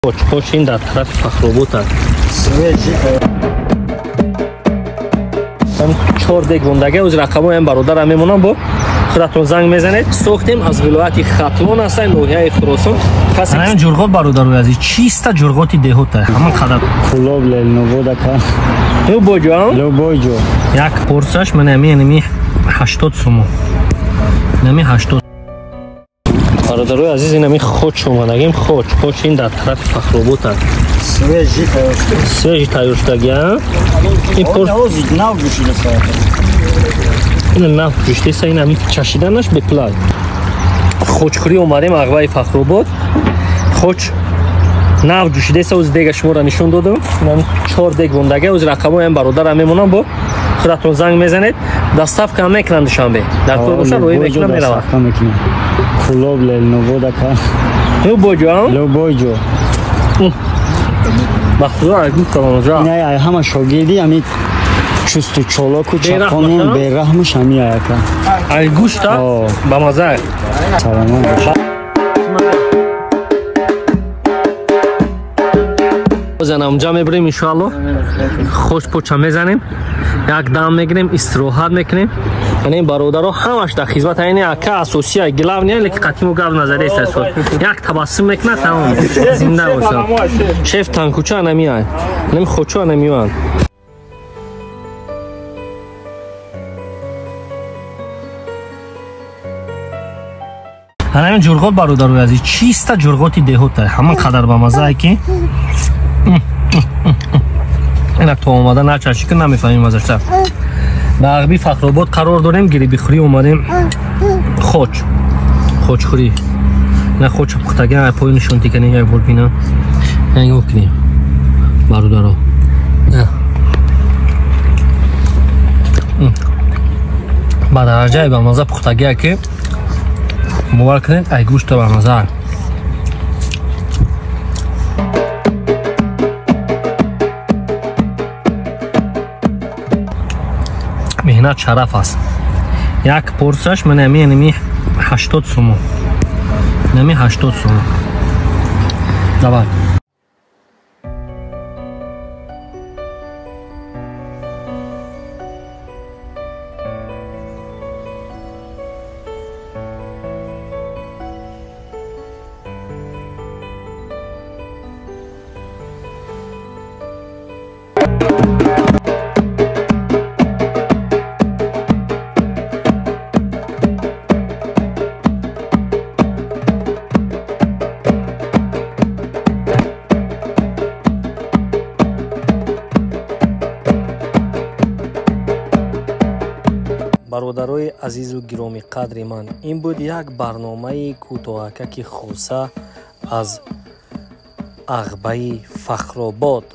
Хоч ин дар тарафи Фахробод аст. Чор дег мондага, оз рақамоям бародарам мемонам, бо худатон занг мезанед. Сохтем аз вилояти Хатлон ҳастан, ноҳияи Хуросон. Ҳамин ҷурғот, бародарои азиз, чиста ҷурғоти деҳота, ҳамон қадар. Кулоб, Леноводака. Любой ҷо? Любой ҷо. Як порсияш ман ами 80 сомон. Нами 80. Бародарои азиз, ин ами хоч омадагим, хоч. Хоч ин дар тарафи Фахробод аст. Свежий тайёр. Свежий тайёр шудагия. Ин порс нав ҷӯшида. Ин нав ҷӯшида, ин ами чашиданаш беплай. Хочхӯрӣ омадем Ағваи Фахробод. Хоч нав ҷӯшидаеса, оз дега шуморо нишон додам. Инам чор дег мондага, оз рақамоям бародарам мемонам, бо худатон занг мезанед. Доставка мекунам Душанбе. Дар кор боша, роҳӣ мекунам, меравад. Кулоб, Леноводака. Любой ҷо? Любой ҷо. Ба худо, айгӯ калонҷа. Не, ай ҳама шогирди ами чусту чолоку чапону бераҳмуш ами аяка. Ай гӯшта ба маза. Саломат бош. Занам ҷа мебирем, иншоалло. Хош поча мезанем. Як дам мегирем, истироҳат мекунем. Яъне бародаро ҳамаш дар хизмат, яъне ака асосия, главный, леки қатиму гап назарест аст. Як табассум мекунад, тамом. Зинда бошад. Шеф танкуча анамиай. Нами хочо анамиоанд. Ҳамин ҷурғот, бародарои азиз, чиста ҷурғоти деҳота, ҳамон қадар ба мазае ки ина то омада начаши ки намефаҳмем мазаша. Ба Ағби Фахробод қарор дорем, гирибихӯрӣ омадем. Хоч хочхӯрӣ. Ина хоч пухтага, пои нишон тиканем, як бор бина. Нигоҳ кунем, бародаро. Ба дараҷаи ба маза пухтагия ки бовар кунед, ай гӯшта ба маза. Меҳнат шараф аст. Як порсияш ман ами 80 сомон. Нами 80 сомон. Давай. Бародарои азизу гиромиқадри ман, ин буд як барномаи кӯтоҳакаки хоса аз Ағбаи Фахробод.